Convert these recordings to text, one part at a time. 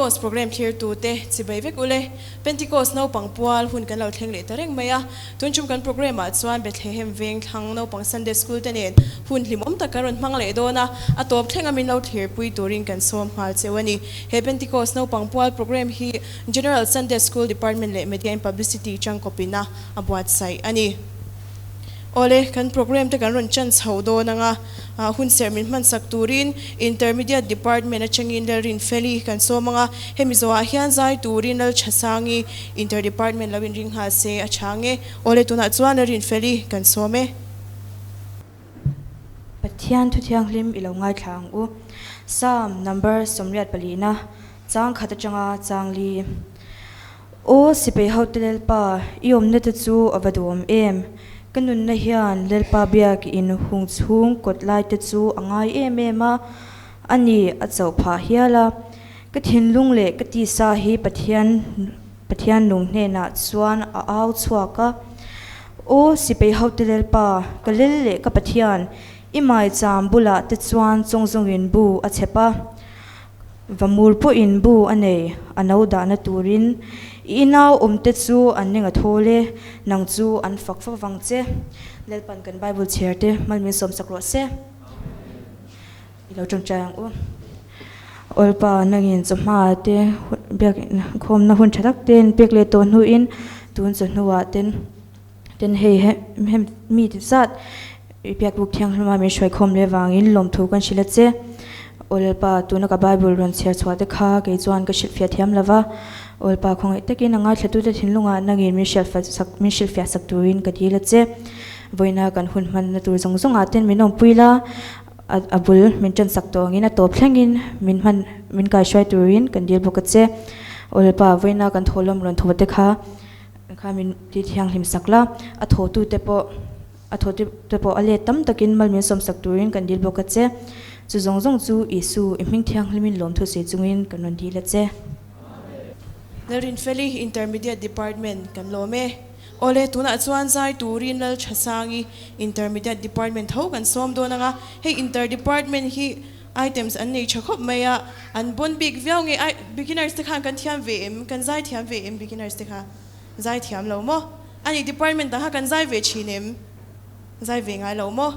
Pentecost program thlirtute chibai vek ule. Pentecost naupang pual hun kan lo thleng leh ta reng mai a. Tun tum kan program ah chuan Bethlehem veng thlang naupang Sunday School te nen hun hlimawm tak kan rawn hmang leh dawn a, a tawp thleng a min lo thlirpui turin kan sawm nghal cheu a ni. He Pentecost naupang pual program hi General Sunday School Department leh Media and Publicity tangkawpin a a buatsaih a ni. Awle, kan program te kan rawn chan chho dawn ang a, hun serh min hmansak turin Intermediate Department atangin Lalrinfeli kan sawm ang a, hemi zawhah hian zai turin Lalthasangi Inter Department lo inring nghal se a tha ang e. Awle, tunah chuan Lalrinfeli kan sawm e. Pathian thu thianghlim i lo ngaithla ang u. Psalm number 84na chang khat atanga chang li. Aw sipai hote Lalpa, i awmna te chu a va duhawm em? Ka nunna hian Lalpa biak in hung chhung kawt lai te chu a ngai em em a, a ni a chauh phah hial a. Ka thinlung leh ka tisa hi Pathian Pathian nung hnenah chuan a au chhuak a. Aw sipai hote Lalpa, ka lel leh ka Pathian, i maicham bulah te chuan chawngzawngin bu a chhep a. Vamur pawhin bu a nei, a no dahna turin. I nau awmte chu an ning a thawl e, nang chu an fak fak vang che. Lalpan kan Bible chhiar te hmal min sawmsak rawh se. I lo tawngtai ang u. Awlpa, nangin chawhma te biak khawmna hun tha tak ten pek leh tawh hnuin tun chawhnuah ten ten hei hem mi ti zat i biakbuk thianghlima min hruaikhawm leh vangin lawmthu kan hrilh a che. Aw Lalpa, tuna ka Bible rawn chhiar chhuah te kha kei chuan ka hrilhfiah thiam lo va. Aw Lalpa, khawngaih takin a ngaithlatute thinlungah nangin min hrilhfiah min hrilhfiah sak turin ka dil a che. Vawiina kan hun hmanna tur zawng zawngah ten min awmpui la, a bul min ṭan sak tawh angin a tawp thlengin min hman min kaihruai turin kan dil bawk a che. Aw Lalpa, vawiina kan thawhlawm rawn thawh te kha Kha min ti thianghlim sak la, a thawhtute pawh a thawhtute pawh a let tam takin mal min sawmsak turin kan dil bawk a che. Chu zawng zawng chu Isu i hming thianghlimin lawmthu si chungin kan rawn dil a che. Lalrinfeli Intermediate Department kan lawm e. Awle, tunah chuan zai turin Lalthasangi Intermediate Department tho kan sawm dawn ang a, hei Inter Department hi items an nei tha khawp mai a, an bon bik viau nge ai beginners te khan kan thiam ve em, kan zai thiam ve em beginners te kha zai thiam lo maw? Ani department dang kha kan zai ve thin em? Zai ve ngai lo maw?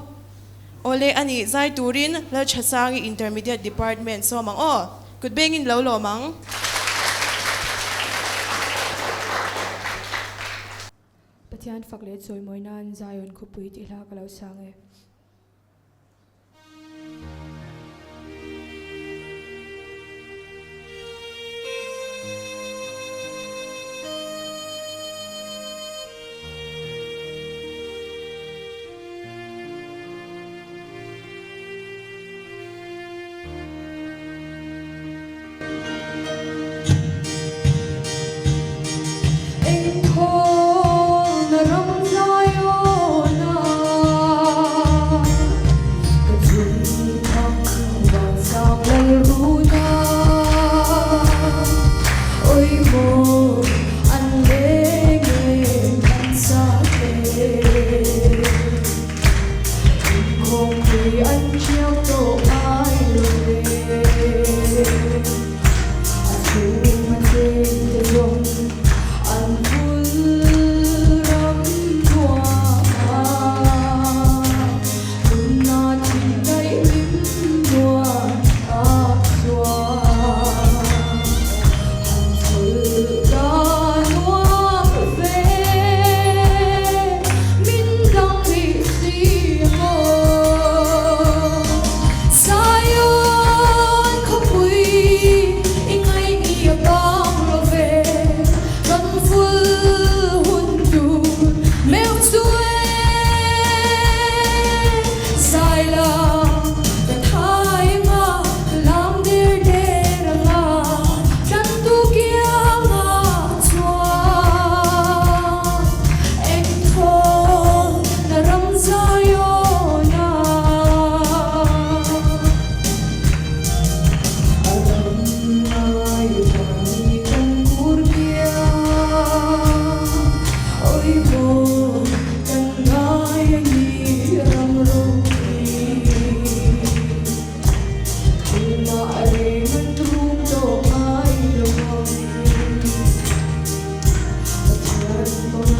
Awle ani zai turin Lalthasangi intermediate department sawm ang aw, kut bengin lo lawm ang. Pathian fak leh chawimawi nan Zion khawpui tih hla ka lo sang e.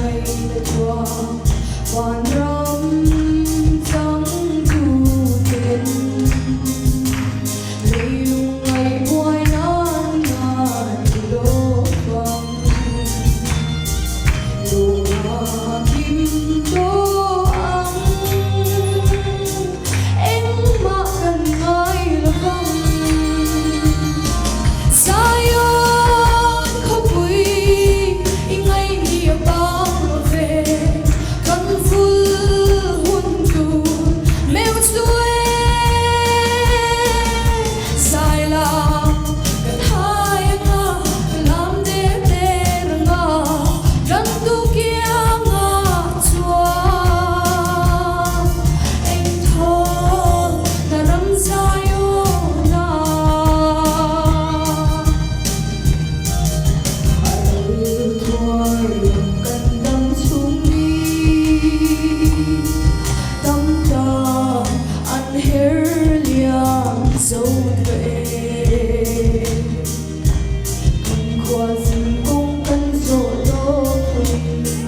Ngaihna chuan vanram changtuten leilung ngaihbuai nan ngai lo vang. Lung a kim tawh ang, engmah kan ngai lo vang. Zion khawpui i ngaihni a bang lo ve, kan vul hun tur meu chu e. Zai la kan hai anga, kan lam der der anga, kan tu kianga chuan engthawl na ram Zion ah. A ral thuai lam kan dam chhung ni tam tak an her liam zo ta e. Kan khua zing kawng kan zawh lawk pawhin ka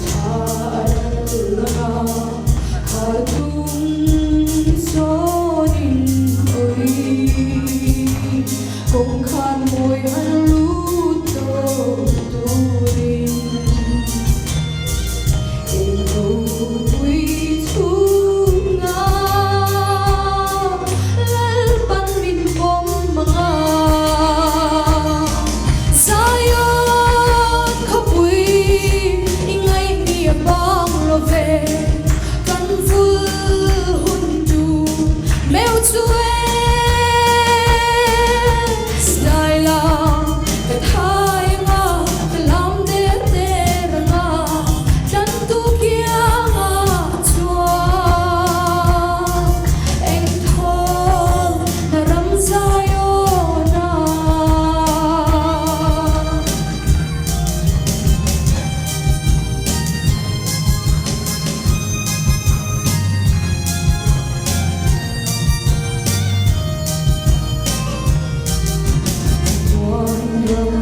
tha a ral ang a, kha tung sawnin hawi kawngkhan mawi han lut tawh turin eng ropui chhunga Lalpan min pawm ang a. Zion khawpui i ngaihmi a bang lo ve, kan vul hun tur meu chu e. Zai la ka thai ang a, ka lam der der ang a, tlantu kianga chuan engthawl na ram Zion ah. Chuan ram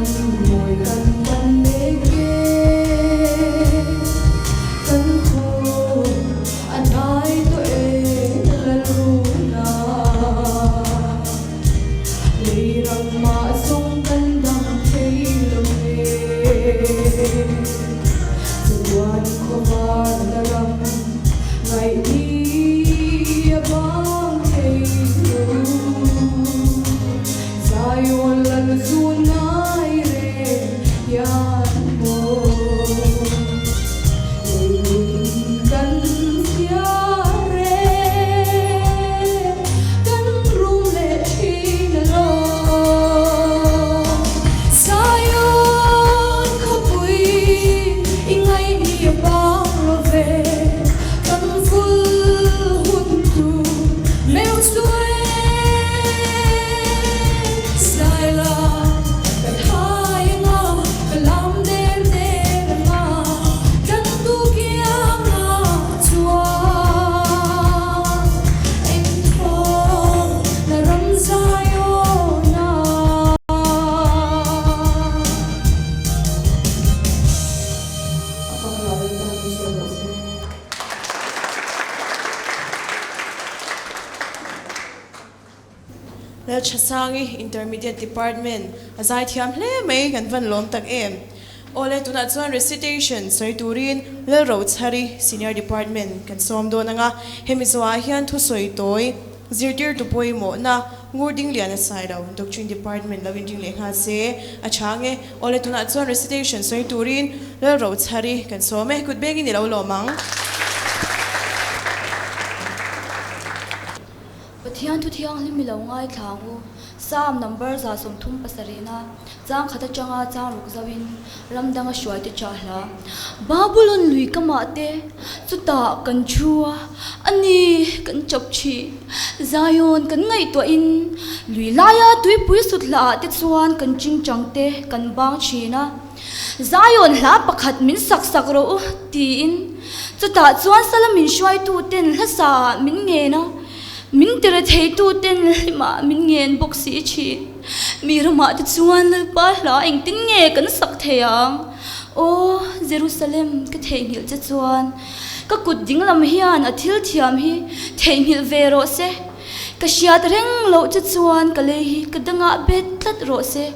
mawi kan pan mek e, kan khaw a hnai tawh e Lalruna. Lei ram mah zawng kan dang thei lo e, chuan khawvar na ram ngaihni a bang thei lo. Zion lal zun ngai reng hian maw leilung kan chhiar e, kan rum leh thin alawm. Zion khawpui i ngaihni a bang lo ve, kan vul hun tur meu chu e. Zai la kan hai ang a, ka lam der der ang a, kan tu kianga chuan engthawl na ram Zion ah. A fak hlau in ka han sawi rawh se. Lalthasangi Intermediate Department a zaithiam hle mai kan van lawm tak em. Awle tunah chuan recitation sawi turin Lalrochhari Senior Department kan sawm dawn ang a, hemi zawhah hian thusawi tawi zirtirtu pawimawhna Ngurding Lian a sai lo, Doctrine Department lo inring leh nghal se a tha ang e. Awle tunah chuan recitation sawi turin Lalrochhari kan sawm e, kut bengin i lo lawm ang. Pathian thu thianghlim i lo ngaithla ang u. Psalm number 37 na chang khat atanga chang ruk zauhin ram danga hruaite chah hla. Babulon lui ka mah te, chutah kan thu a, a ni kan chawp thin. Zion kan ngaihtuahin lui laia tuipui sut hlaah te chuan kan chingchang te kan bang thin a. Zion hla pakhat min sak sak rawh u tiin chutah chuan sala min hruaitu ten hlasa ah min ngen a, min tire theitu ten hlimah min ngen bawk si thin. Mi ramah te chuan Lalpa hla engtin nge kan sak thei ang? Aw, Jerusalem, ka theihnghilh che chuan ka kut dinglam hian a thil thiam hi theihnghilh ve rawh se. Ka hriat reng loh che chuan ka lei hi ka dangah bet tlat rawh se.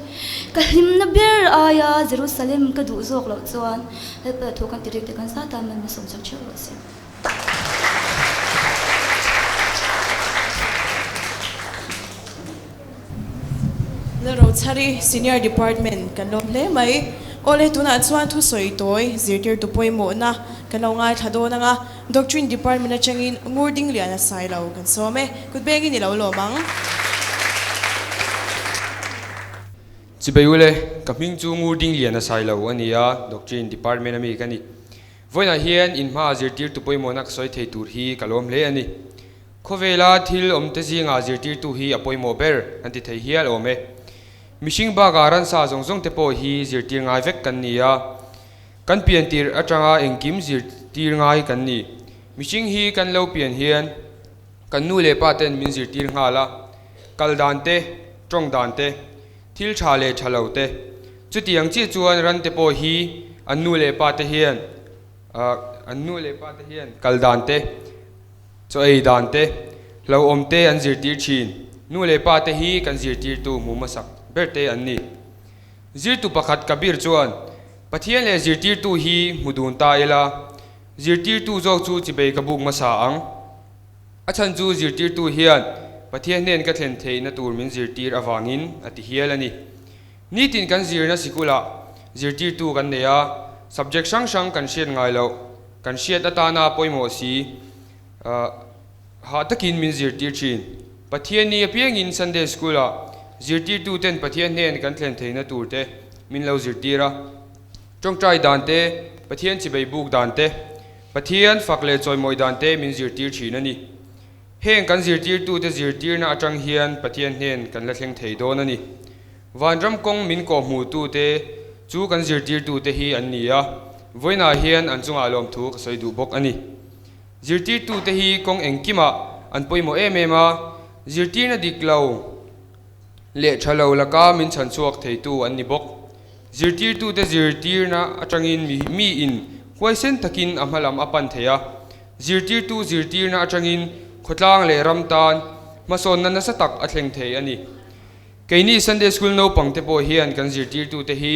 Ka hlimna ber aia Jerusalem ka duh zawk loh chuan Lalpa thu kan ti rik te kan zat a, man hmasawm chak theuh rawh se. Lalrochhari, Senior Department kan lawm hle mai. Awle, tunah chuan thusawi tawi zirtirtu pawimawhna kan lo ngaithla dawn ang a, Doctrine Department atangin Ngurdingliana Sailo kan sawm e. Kut bengin i lo lawm ang. Chibai ule, ka hming chu Ngurdingliana Sailo a ni a, Doctrine Department a mi ka ni. Vawiinah hian in hmaah zirtirtu pawimawhna ka sawi thei tur hi ka lawm hle a ni. Khawvela thil awmte zingah zirtirtu hi a pawimawh ber kan ti thei hial awm e. Mihring bakah ransa zawng zawng te pawh hi zirtir ngai vek kan ni a. Kan pian tir atanga engkim zirtir ngai kan ni. Mihring hi kan lo pian hian kan nu leh pa ten min zirtir nghal a, kal dan te, tawng dan te, thil tha leh tha lo te. Chutiang chiah chuan ran te pawh hi an nu leh pa te hian an nu leh pa te hian kal dan te, chaw ei dan te, hlauhawm te an zirtir thin. Nu leh pa te hi kan zirtirtu hmu hmasak ber te an ni. Zirtu pakhat Kabir chuan, Pathian leh zirtirtu hi hmu dun ta ila, zirtirtu zawk chu chibei ka buk hmasa ang. A chhan chu zirtirtu hian Pathian hnen ka thlen theihna tur min zirtir avangin a ti hial a ni. Nitin kan zirna sikulah zirtirtu kan nei a, subject hrang hrang kan hriat ngai loh, kan hriat atana pawimawh si hah takin min zirtir thin. Pathian ni apiangin Sunday School-ah zirtirtuten Pathian hnen kan thlen theihna turte min lo zirtir a. Tawngtai dan te, Pathian chibei buk dan te, Pathian fak leh chawimawi dan te min zirtir thin a ni. Heng kan zirtirtute zirtirna atang hian Pathian hnen kan la thleng thei dawn a ni. Vanram kawng min kawhhmuhtute chu kan zirtirtute hi an ni a, vawiinah hian an chungah lawmthu ka sawi duh bawk a ni. Zirtirtute hi kawng engkimah an pawimawh em em a, zirtirna dik lo leh tha lo laka min chhan chhuak theitu an ni bawk. Zirtirtute zirtirna atangin miin huaisen takin a hmalam a pan thei a, zirtirtu zirtirna atangin khawtlang leh ram tan hmasawnna nasa tak a thleng thei a ni. Keini Sunday School naupangte pawh hian kan zirtirtute hi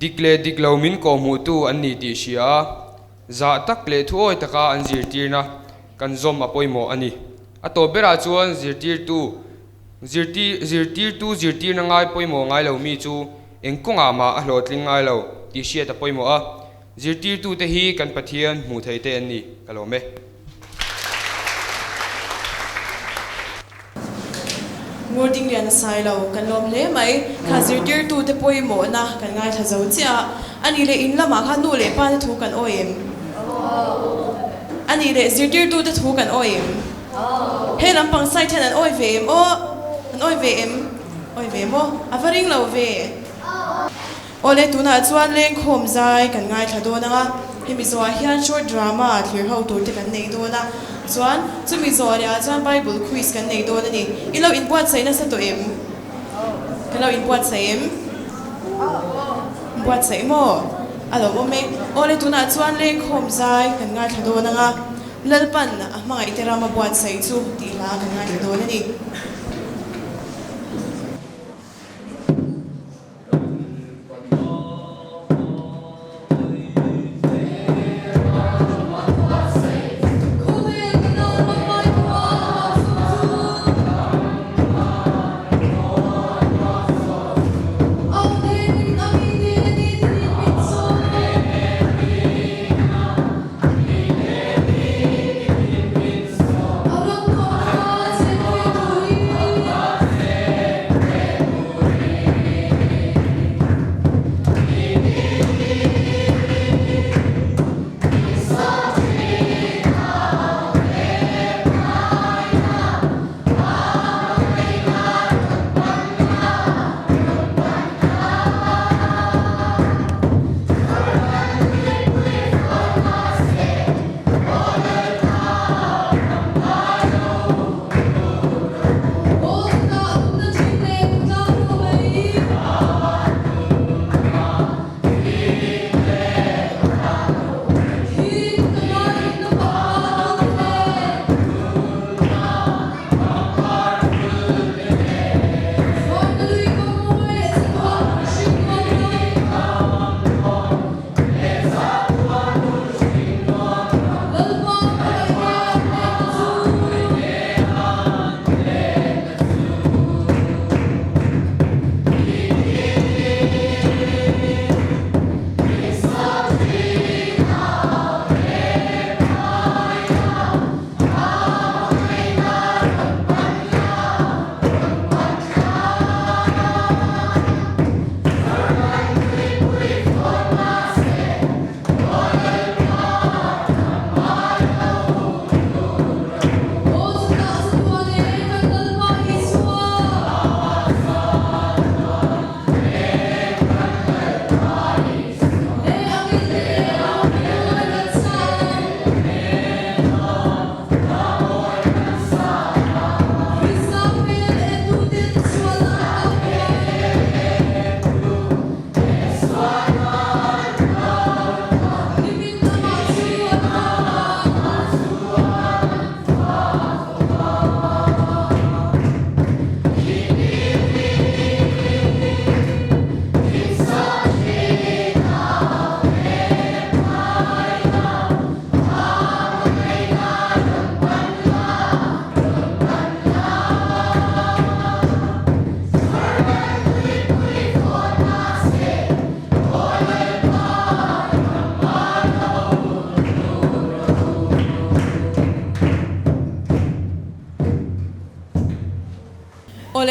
dik leh dik lo min kawhhmuhtu an ni tih hria a, Zah tak leh thuawi taka an zirtirna kan zawm a pawimawh a ni. A tawp berah chuan zirtirtu zirtirtu zirtirna ngai pawimawh ngai lo mi chu eng kawngah mah a hlawhtling ngai lo tih hriat a pawimawh a, zirtirtute hi kan Pathian hmuh theih te an ni ka lawm e. Ngurding lian a sai lo, kan lawm hle mai. Kha zirtirtute pawimawhna kan ngaithla zo chiah a, a nih leh in lamah khan nu leh pa te thu kan awi em? A nih leh zirtirtute thu kan awi em? He lampang side hian an awi ve em aw? An awi ve em? Awi ve maw? A va ring lo ve. Awle, tunah chuan lengkhawm zai kan ngaithla dawn ang a, hemi zawhah hian short drama thlir ho tur te kan nei dawn a, chuan chumi zawh leh ah chuan Bible quiz kan nei dawn a ni. I lo inbuatsaih nasa tawh em? Ka lo inbuatsaih em? Inbuatsaih maw? A lo awm e. Awle, tunah chuan lengkhawm zai kan ngaithla dawn ang a, Lalpan a hmangaihte rama buatsaih chu tih hla kan ngaithla dawn a ni.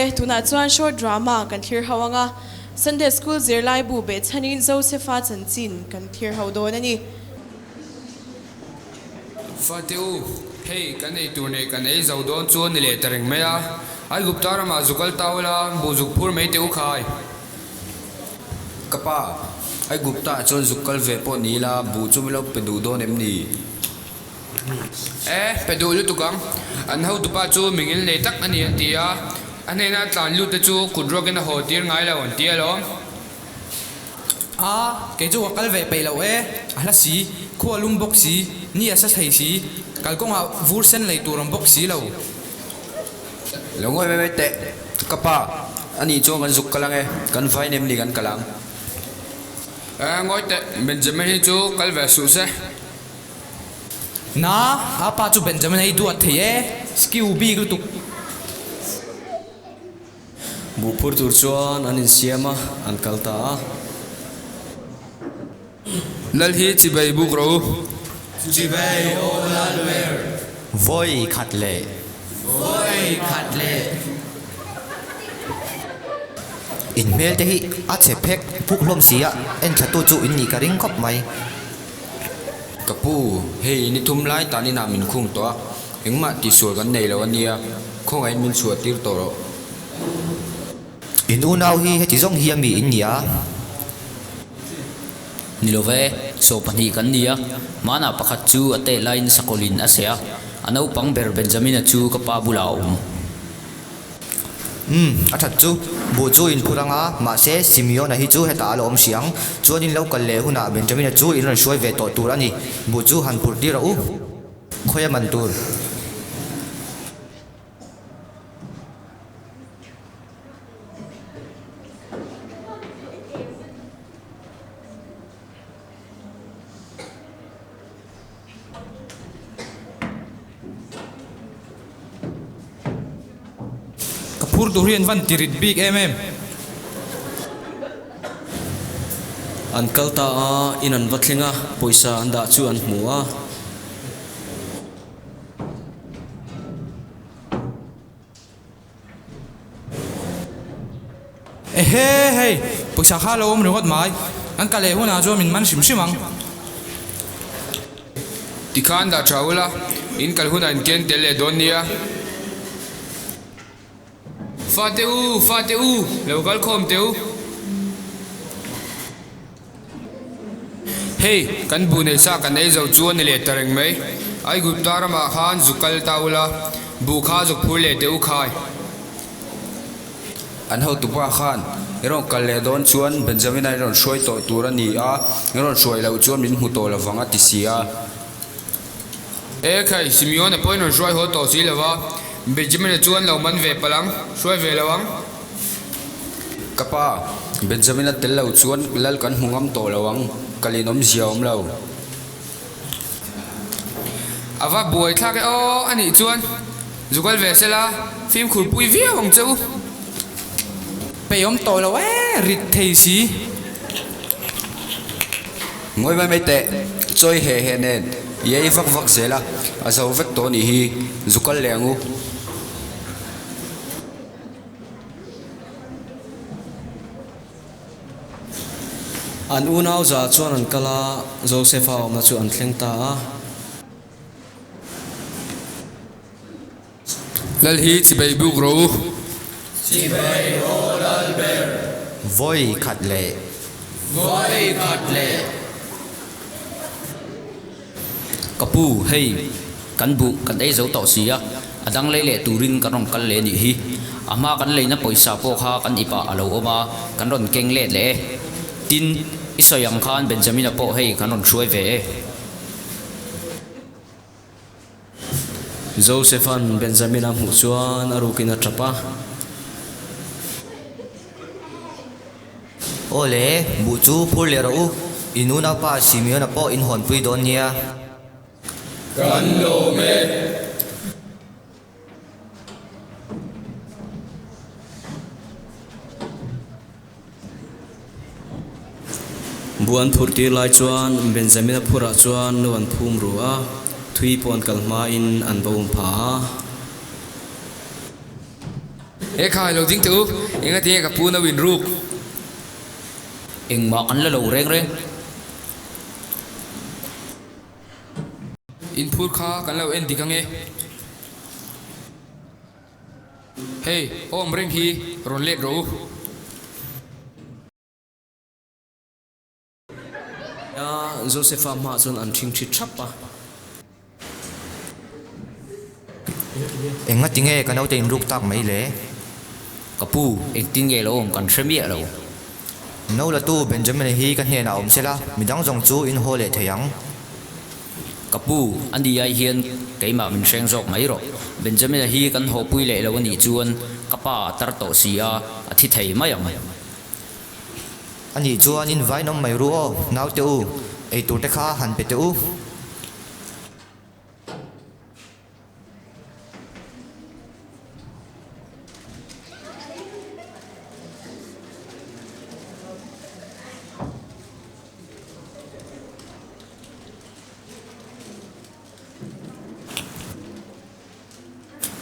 Awle, tunah chuan short drama kan thlir ho ang a, Sunday School zirlaibu behchhanin Josefa chanchin kan thlir ho dawn a ni. Fate u, hei kan ei tur nei kan ei zo dawn chu a ni leh ta reng mai a, Aigupta ramah zuk al ta ula, buh zuk phur mai teh u khai. Ka pa, Aigupta ah chuan zuk kal ve pawh ni ila, buh chu min lo pe duh dawn em ni? E, pe duh lutuk ang. An hotupa chu mingil nei tak a ni an ti a, a hnena tlan lut te chu kut ruakin a haw tir ngai lo an ti alawm. A, kei chu ka kal ve peih loh e, a hla si, khua lum bawk si, ni a sa thei si, kalkawngah vur sen lei tur awm bawk si lo. Lo ngawi mai mai teh, ka pa, a nih chuan kan zuk kal ang e, kan vai nem ni kan kal ang. E, ngawi teh, Benjamin hi chu kal ve suh se. Na, a pa chu Benjamin a i duat thei e, skill bik lutuk. Buh phur tur chuan an insiam a, an kal ta a. Lal hi chibai buk rawh u. Chibai aw lal ber. Vawi khat leh. Vawi khat leh. In hmel te hi a chhe phek phuk hlawm si a, en tha tu chu in nih ka ring khawp mai. Ka pu, hei ni thum lai tan inah min khung tawh a, Engmah tihsual kan nei lo a nia, khawngaihin min chhuah tir tawh rawh. In unau hi heti zawng hi a mi in nia? Ni lo ve, saw pahnih kan ni a, hmanah pakhat chu a teh laiin sakawlin a seh a, a naupang ber Benjamina chu ka pa bulah a awm. Umm, a that chu. Buh chu in phur ang a, mahse Simeona hi chu hetah a la awm hrih ang. Chuan in lo kal leh hunah Benjamina chu in rawn hruai ve tawh tur a ni. Buh chu han phurh tir rawh u. Khawi a man tur? Ka phur tur hi an van ti rit bik em em. An kal ta a, in an va thleng a, pawisa an dah chu an hmu a. Ehe hei, pawisa kha lo awm ringawt mai, an ka leh hunah chuan min man hrim hrim ang. Tikhan dah tha ula, in kal hunah in ken tel leh dawn nia. Fate u, fate u, lo kal khawm teh u. Hei, kan buh nei sa kan ei zo chu a ni leh ta reng mai. Aigupta ramah khan zuk kal ta ula, buh kha zuk phur leh teh u khai. An hotupa khan i rawn kal leh dawn chuan Benjamina i rawn hruai tawh tur a ni a, i rawn hruai loh chuan min hmu tawh lovang a ti si a. E khai, Simeon-a pawhin rawn hruai haw tawh si lo va, Benjamin-a chuan lo man ve palh ang, hruai ve lo ang. Ka pa, Benjamin-a tel lo chuan lal kan hmu ngam tawh lo ang, kalin awmzia awm lo. A va buai thlak e aw, a nih chuan zukal ve sela, fimkhur pui viau ang che u. Peih awm tawh lo e, rit thei si. Ngawi mai mai teh, chawi heh heh nen i ei vak vak zel a, a zo vek tawh nih hi, zu kal leh ang u. An unau za chuan an kal a, Josefa awmna chu an thleng ta a. Lal hi chibai buk rawh u. Chibai aw lal ber. Vawi khat leh. Vawi khat leh. Ka pu, hei, kan buh kan ei zo tawh si a, a dang lei leh turin kan rawn kal leh nih hi. A hma kan leina pawisa pawh kha kan ipah a lo awm a, kan rawn keng let leh e. Tin, i sawi ang khan Benjamina pawh hei kan rawn hruai ve e. Josepha'n Benjamin a hmuh chuan a rukin a tap a. Aw le, buh chu phur leh rawh u, i nunaupa Simeon-a pawh in hawnpui dawn nia. Kan lawm e. Bu an phurh tir lai chuan Benjamina phurah chuan no an phum ru a, thui pawh an kal hmain an va um pha a. He khai lo ding teh u, engati nge ka pu no in ruk? Engmah kan la lo reng reng. In phur kha kan lo en dik ange. Hei, awm reng hi rawn let rawh u. A, Josefa hmaah chuan an ṭhingṭhi ṭhap a. Engati nge ka naute inruk tak mai le? Ka pu, engtin nge lo awm kan hre miah lo. No latu Benjamin-a hi ka hnenah awm sela, midang zawng chu in haw leh thei ang. Ka pu, a ni ai hian keimah min hreng zawk mai rawh. Benjamin-a hi kan hawpui leh lo a nih chuan ka pa a tar tawh si a, a thi thei mai ang. A nih chuan in vain awm mai ru aw, naute u, eitur te kha han pe teh u.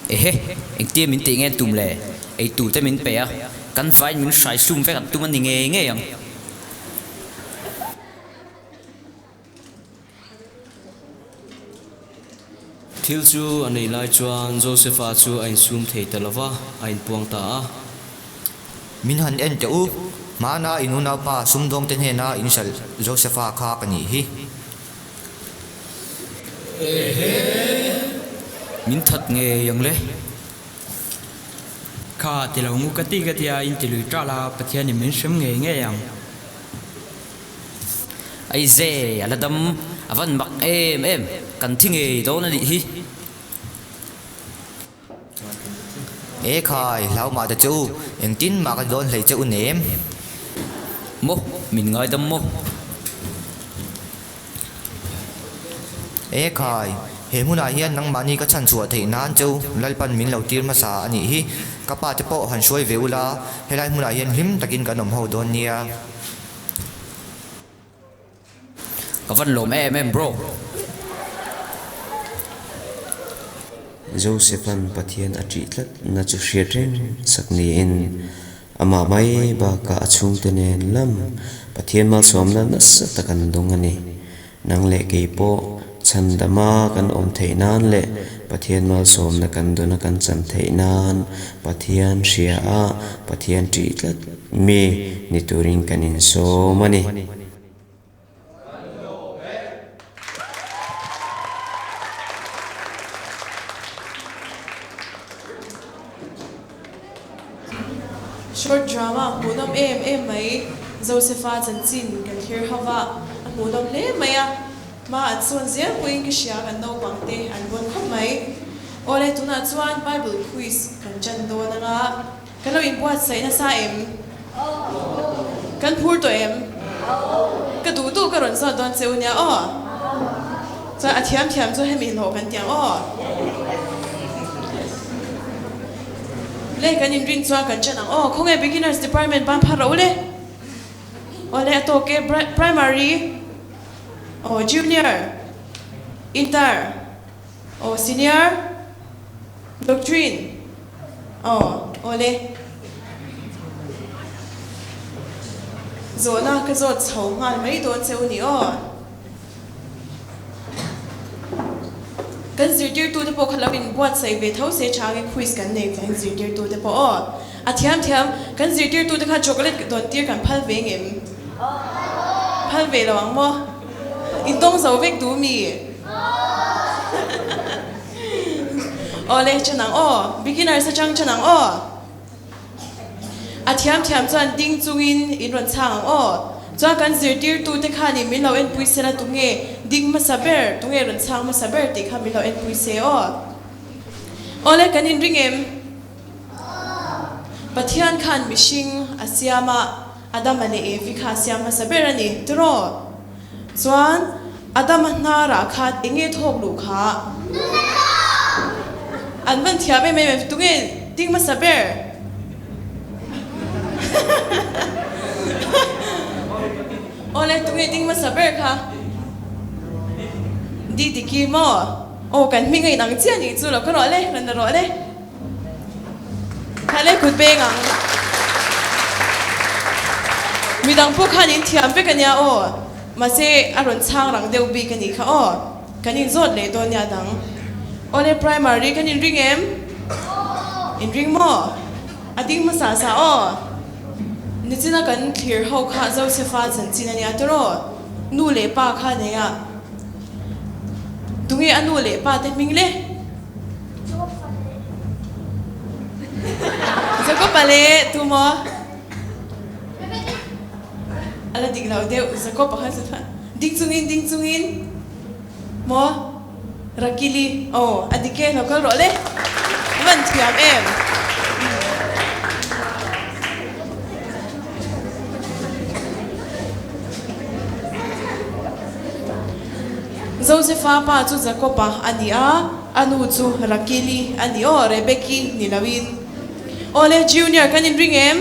Ehe, engtia min tih nge tum le? Eitur te min pe a, kan vain min hrai sum vek an tum a ni ngei ngei ang. Thil chu a nei lai chuan Josefa chu a insum thei ta lo va, a inpuang ta a. Min han en teh u, hmana in unaupa sumdawngte hnena in hralh Josefa kha ka nih hi. Ehe! Min that ngei ang le. Kha ti lo ngu ka ti ka tia in ti lui ṭal a, Pathianin min hrem ngei ngei ang. Aize, a la dam, a van mak em em, kan thi ngei dawn a nih hi. E khai, hlau mah ta che u, engtin mah ka dawn hlei che u nem. Maw, min ngaidam maw? E khai, he hmunah hian nangmahni ka chhan chhuah theih nan che u Lalpan min lo tir hmasa a nih hi. Ka pa te pawh han hruai ve ula, helai hmunah hian hlim takin kan awm ho dawn nia. Ka van lawm em em bro. Joseph-a'n Pathian a ṭih tlat na chu hriat reng sak niin, amah mai bakah a chhungte nen lam Pathian malsawmna nasa tak an dawng a ni. Nang leh kei pawh chhandama kan awm theih nan leh Pathian malsawmna kan dawna kan chan theih nan Pathian hria a, Pathian ṭih tlat mi ni turin kan insawm a ni. Short drama hmuhnawm em em mai, Josepha chanchin kan thlir ho va, a hmuhnawm hle mai a, hma an sawn zel pawhin ka hria kan naupang te an bawn khawp mai. Awle tunah chuan Bible quiz kan ṭan dawn anga kan lo inbuatsaih nasa em? Kan phur tawh em? Ka duh duh ka rawn zawt dawn che u nia aw. Chuan a thiam thiam chu hemi hlawh kan ti ang aw. Le kan inrin chuan kan ṭan ang aw. Khawnge beginners department ban phar rawh u le. Aw le a tawk e primary aw junior inter aw senior doctrine aw aw le. Zawhna ka zawt chho nghal mai dawn che u ni aw. Kan zirtirtute pawh kha lo inbuatsaih ve tho se changin quiz kan nei kan zirtirtute pawh aw. A thiam thiam, kan zirtirtute kha chocolate dawn tir kan phal ve ngem? Phal ve lo ang maw? In tawng zo vek duh mi? Aw le, chan ang aw. Beginners atang chan ang aw. A thiam thiam chuan ding chungin in rawn chhang ang aw. Chuan kan zirtirtute khanin min lo enpui sela tunge ding hmasa ber, tunge rawn chhang hmasa ber tih kha min lo enpui se aw. Awle kan inring em? Pathian khan mihring a siam a, Adama leh Evi kha a siam hmasa ber a ni, tiraw? Chuan Adama hnarah khan eng nge thawk luh kha? An van thiam em em em, tunge ding hmasa ber? Awle, tunge ding hmasa ber kha? Didiki maw? Aw, kan hming a inang chiah nih chu lo ka rawh le, rawn la rawh le. Hale kut beng ang. Midang pawh khan in thiam vek ania aw. Mahse a rawn chhang rang deuh bik a nih kha aw. Kan inzawt leh dawn nia dang. Awle primary kan inring em? Inring maw? A ding hmasa sa aw. Nichina kan thlir ho kha Josefa chanchin a nia tawraw. Nu leh pa kha nei a. Tunge a nu leh pa te hming le? Jacob-a le tu maw? A la dik lo deuh Jacob-a kha chu ding chungin ding chungin maw? Rakili, Aw, a dik e, lo kal rawh le. I van thiam em? Josefa pa chu Jakob-a a ni a, a nu chu Rakili a ni aw, Rebeki ni loin. Aw le, Junior kan inring em?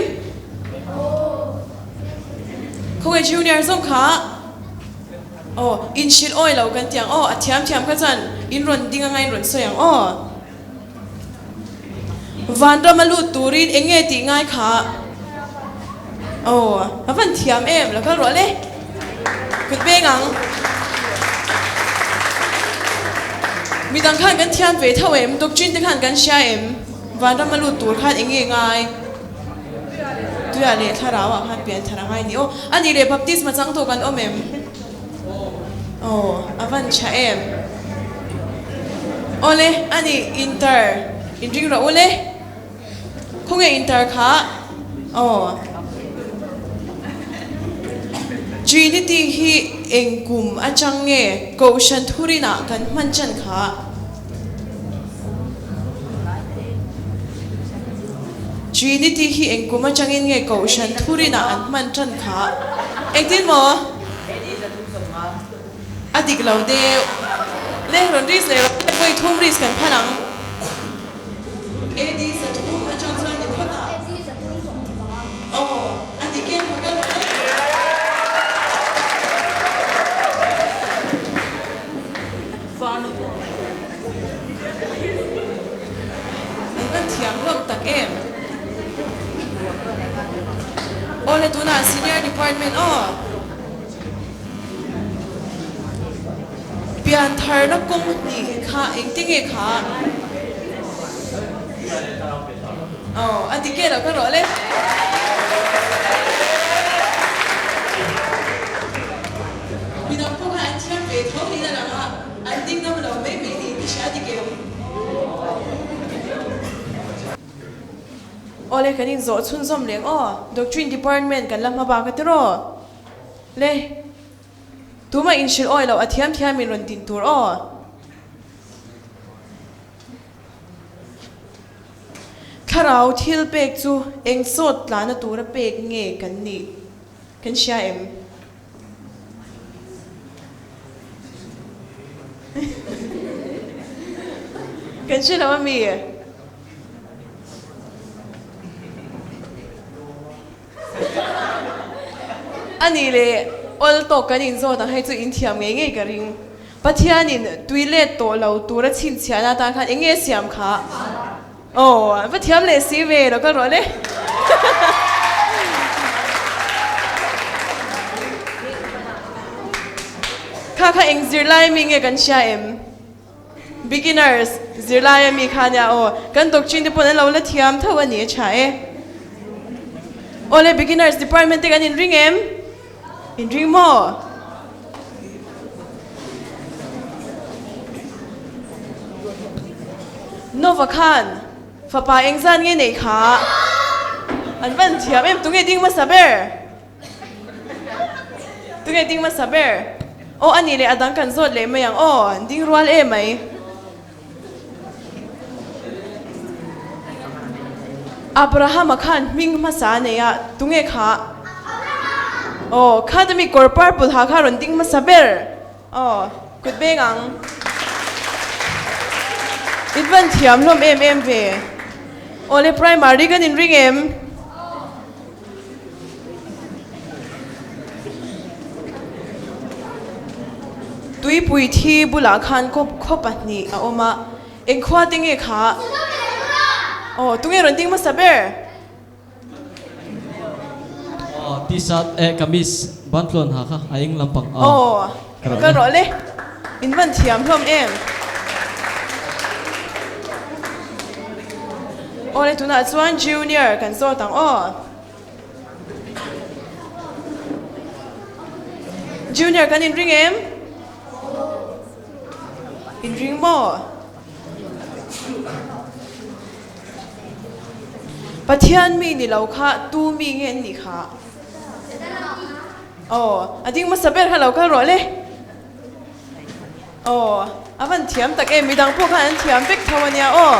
Khawnge Junior zawng kha? Aw, in hrilh awi lo kan ti ang aw, a thiam thiam kha chuan in rawn ding anga in rawn sawi ang aw. Vanram a lut turin eng nge tih ngai kha? Aw, a van thiam em, lo kal ruah le. Kut beng ang. Midang khan kan thiam ve tho em, doctrine te khan kan hria em? Vanram a lut tur khan eng nge ngai? Tuia leh thlarau ah khan pian thar a ngai ni aw. A nih leh baptisma chang tawh kan awm em? Aw, a van tha em? Aw le, a nih inter inring rawh u le. Khawnge inter kha? Aw. Trinity hi eng kum atang nge Kohhran thurinah kan hman chan kha? Trinity hi eng kum atangin nge Kohhran thurinah an hman tan kha? Engtin maw? A dik lo deuh. Le, rawn risk leh rawh. Vawi thum risk kan phan ang. AD 300 atang chuan ni phawt a. Aw, a dik em? Ka kal rawh le. An van thiam hlawm tak em? Aw le tunah senior department aw. Piantharna kawng hnih kha engti nge kha? Aw a ti ke lo ka rawh le. Midang pawh khan an thiam ve tho niin a lang a, an ding ngam lo mai mai niin ka hria a dik em? Awle kan inzawh chhunzawm leng aw, Doctrine Department kan la hma bak a tiraw? Le, tumah inhrilh awi loh a thiam thiam in rawn din tur aw. Thlarau thil pek chu eng sawt tlana tura pek nge kan nih kan hria em? Kan hre lo a mi? A nih leh awl tawk kan inzawt ang hei chu in thiam ngei ngei ka ring. Pathianin tui let tawh lo tura chhinchhiahna atan khan eng nge siam kha? Aw, va thiam leh si ve lo kal rawh le. Kha kha eng zirlai mi nge kan hria em? Beginners, zirlai ami kha nia aw, kan doctrine te pawn an lo la thiam tho a ni a tha e. Aw le beginners department te kan inring em? Inring maw? Nova khan fapa engzat nge neih kha? An van thiam em tunge ding hmasa ber? Tunge ding hmasa ber? Aw a nih leh a dang kan zawt leh mai ang aw, ding rual em mai. Abrahama khan hming hmasa a nei a, tunge kha? Aw, kha te mi kawr purple ha kha rawn ding hmasa ber. Aw, kut beng ang. In van thiam hlawm em em ve. Aw le primary kan inring em? Tuipui thi bulah khan khaw pahnih a awm a, eng khua te nge kha? Aw, tunge rawn ding hmasa ber? Aw, t-shirt eh kamis bantlawn ha kha a eng lampang aw. Aw, ka rawh le. In van thiam hlawm em? Aw le, tunah chuan junior kan zawt ang aw. Junior kan inring em? Inring maw? Pathian mi ni lo kha tu mi nge an nih kha? Aw, a ding hmasa ber kha lo kal rawh le. Aw, a van thiam tak em, midang pawh khan an thiam vek tho ania aw.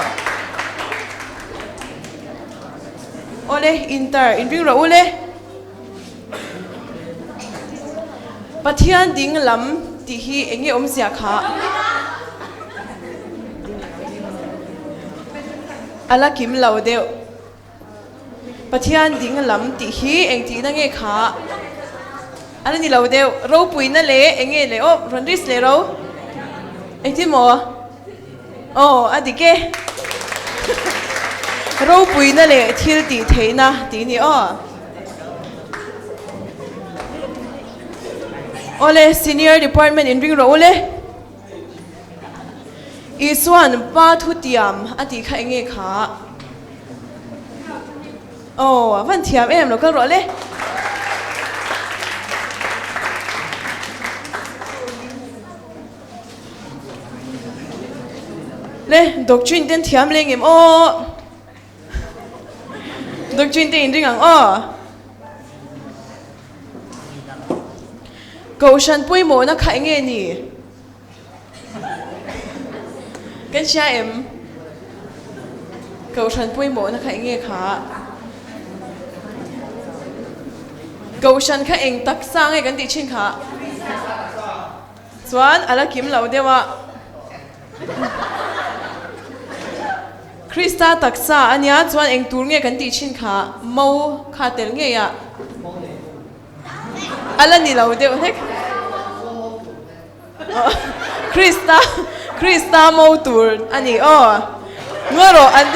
Aw le, inter, inring rawh u le. Pathian ding lam tih hi eng nge awmzia kha? A la kim lo deuh. Pathian ding lam tih hi eng tihna nge kha? A la ni lo deuh. Ropuina leh eng nge le aw rawn risk leh ro. Engtin maw? Aw a dik e. Ropuina leh thil tih theihna tih ni aw. Awle senior department inring rawh u le. Isuan pa thutiam a tih kha enge kha? Aw a van thiam em lo kal rawh le. Le doctrine ten thiam leng em aw. Doctrine te inring ang aw. Kohhran pawimawhna kha enge ni? Kan hria em? Kohhran pawimawhna kha enge kha? Kohhran kha eng taksa nge kan tih thin kha? Chuan a la kim lo deuh a. Krista taksa a nia, chuan eng tur nge kan tih thin kha? Mo kha tel ngei a. A la ni lo deuh hlek. Krista, Krista mo tur a ni aw. Ngaw rawh an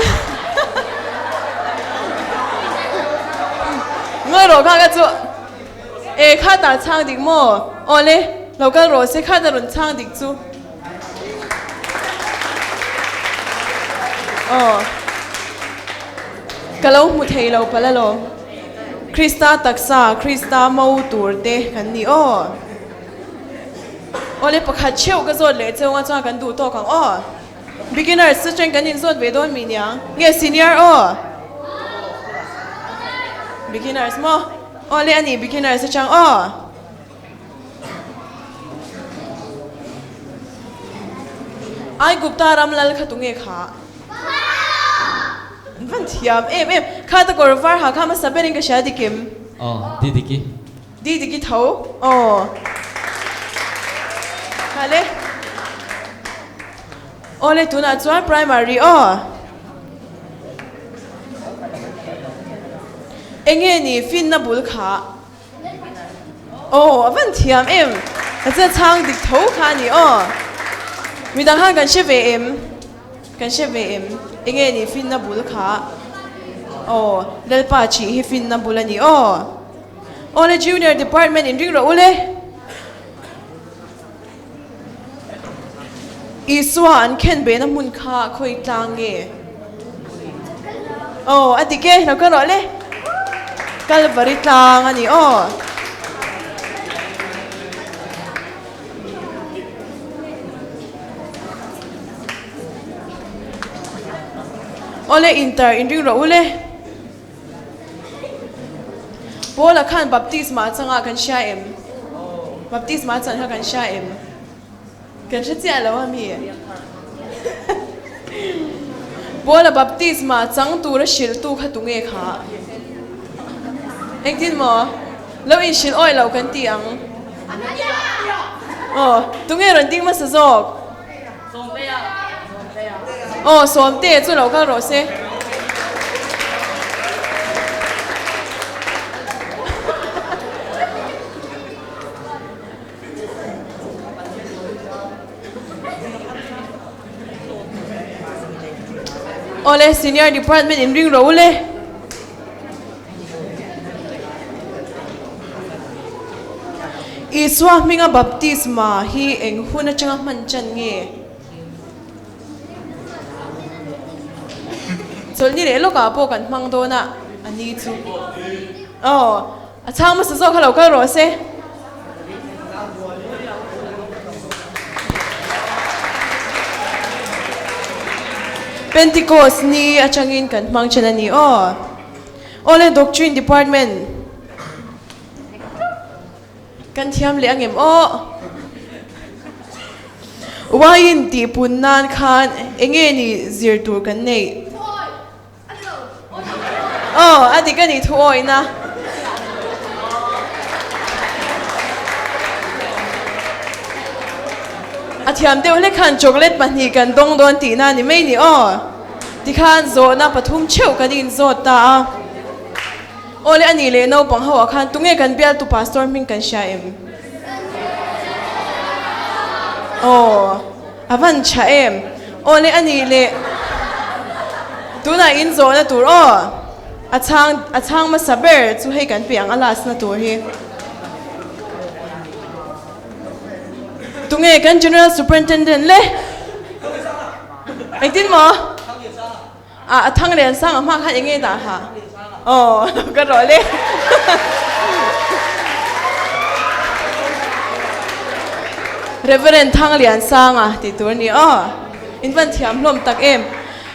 Ngaw rawh kha ka chu e kha ta chhang dik maw? Aw le, lo kal rawh se kha ta rawn chhang dik chu. Aw. Ka lo hmu thei lo palh alawm. Krista taksa, Krista mo tur te kan ni aw. Awle pakhat theuh ka zawt leh cheu nga chuan kan duh tawk ang aw. Beginners chu chen kan inzawt ve dawn mi nia. Nge senior aw? Beginners maw? Awle a ni beginners atang aw. Aigupta ram lal kha tunge kha? An van thiam em em. Kha ta kawr var ha kha hmasa berin ka hria dikim. Aw, Didiki. Didiki tho. Aw. Hale. Awle tunah chuan primary aw. Enge ni finna bul kha? Aw a van thiam em? Ka che chhang dik tho kha a ni aw. Midang khan kan hre ve em? Kan hre ve em? Enge ni finna bul kha? Aw Lalpa chih hi finna bul a ni aw. Aw le Junior Department in ring rawh u le. Isua an khen bena hmun kha khawi tlang nge? Aw, a dik e, lo kal rawh le. Kalvari tlang a ni aw. Aw le, inter inring rawh u le. Paula khan baptisma changa kan hria em? Baptisma chan kha kan hria em? Kan hre chiah lo a mi? Paula baptisma chang tura hrilhtu kha tunge kha? Engtin maw? Lo inhrilh awih lo kan ti ang. Aw, tunge rawn ding hmasa zawk? Aw, Sawmte chu lo kal rawh se. Awle, Senior Department in ring rawh u le. Isua hminga baptisma hi eng hun atanga hman chan nge? Chawlhni leh lawkah pawh kan hmang dawn a, a ni chu. Aw, a chhang hmasa zawk kha lo kal rawh se. Pentecost ni atangin kan hmang then a ni aw. Awle Doctrine Department kan thiam leh angem aw. Wine tih pun nan khan enge ni zir tur kan neih? Aw, a dik a nih thu awihna. A thiam deuh hlek khan chocolate pahnih kan dawng dawn tihna a ni mai ni aw. Tikhan zawhna pathum theuh kan inzawt ta a. Aw le a nih leh naupang ho ah khan tunge kan bialtu pastor hming kan hria em? Aw, a van tha em? Aw le a nih leh tunah in zawhna tur aw, a chhang a chhang hmasa ber chu hei kan piah ang a last na tur hi. Tunge kan General Superintendent le? Engtin maw? A a thang lian sang a hma khan eng nge dah ha? Aw ka rawh le. Reverend Thang Lian Sanga tih tur a ni aw. In van thiam hlawm tak em.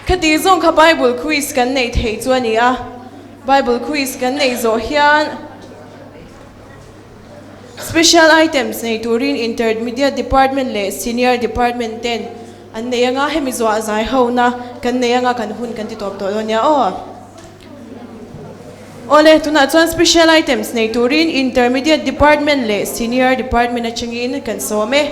Khati zawng kha Bible quiz kan neih theih chu a ni a. Bible quiz kan neih zawh hian Special items nei turin Intermediate Department leh Senior Department ten an nei anga hemi zuah zai hona kan nei anga kan hun kan ti tawp tawh dawn nia aw. Awle, tunah chuan Special items nei turin Intermediate Department leh Senior Department atangin kan sawm e.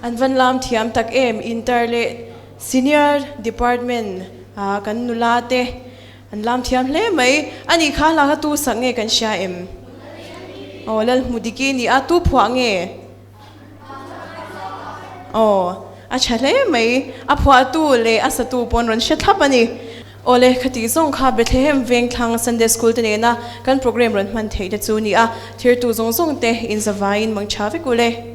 An van lam thiam tak em Inter leh Senior Department a kan nula te an lam thiam hle mai. A nih kha hla kha tu sak nge kan hria em? Aw Lalhmudiki ni a tu phuah nge? Aw, a tha hle mai. A phuahtu leh a satu pawn rawn hre thlap a ni. Aw le, khati zawng kha Bethlehem Vengthlang Sunday School te nena kan program rawn hman theih te chu ni a, thirtu zawng zawng te inzavaiin mang tha vek u le.